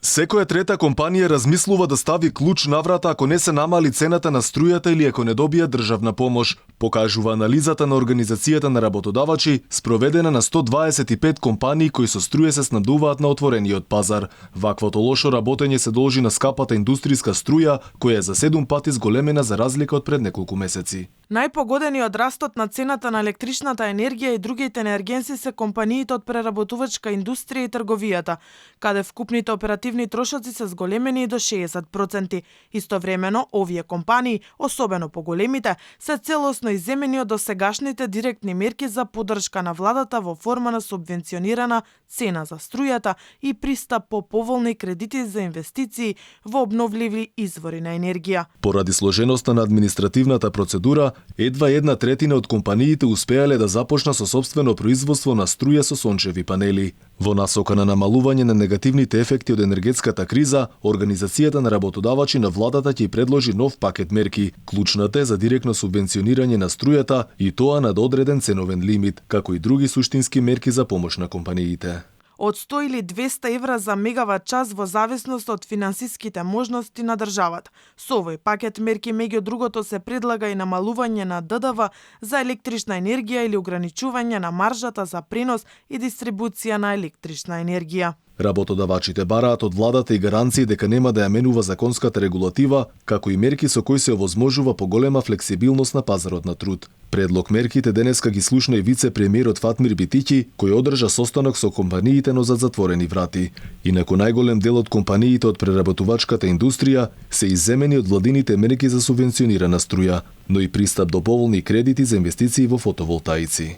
Секоја трета компанија размислува да стави клуч на врата ако не се намали цената на струјата или ако не добија државна помош, покажува анализата на Организацијата на работодавачи, спроведена на 125 компании кои со струја се снабдуваат на отворениот пазар. Ваквото лошо работење се должи на скапата индустријска струја, која е за 7 пати зголемена за разлика од пред неколку месеци. Најпогодени од растот на цената на електричната енергија и другите енергенси се компаниите од преработувачка индустрија и трговијата, каде вкупните оперативни трошоци се зголемени до 60%. Истовремено, овие компании, особено поголемите, се целосно изземени од досегашните директни мерки за поддршка на владата во форма на субвенционирана цена за струјата и пристап по поволни кредити за инвестиции во обновливи извори на енергија. Поради сложеноста на административната процедура, едва 1/3 од компаниите успеале да започна со сопствено производство на струја со сончеви панели. Во насока на намалување на негативните ефекти од енергетската криза, Организацијата на работодавачи на владата ќе предложи нов пакет мерки. Клучната е за директно субвенционирање на струјата и тоа над одреден ценовен лимит, како и други суштински мерки за помош на компаниите. Од 100 или 200 евра за мегават час во зависност од финансиските можности на државата. Со овој пакет мерки меѓу другото се предлага и намалување на ДДВ за електрична енергија или ограничување на маржата за пренос и дистрибуција на електрична енергија. Работодавачите бараат од владата и гаранции дека нема да ја менува законската регулатива, како и мерки со кои се овозможува поголема флексибилност на пазарот на труд. Предлог мерките денеска ги слушна и вице-премиерот Фатмир Битиќи, кој одржа состанок со компаниите, но зад затворени врати. Инаку најголем дел од компаниите од преработувачката индустрија се изземени од владините мерки за субвенционирана струја, но и пристап до поволни кредити за инвестиции во фотоволтаици.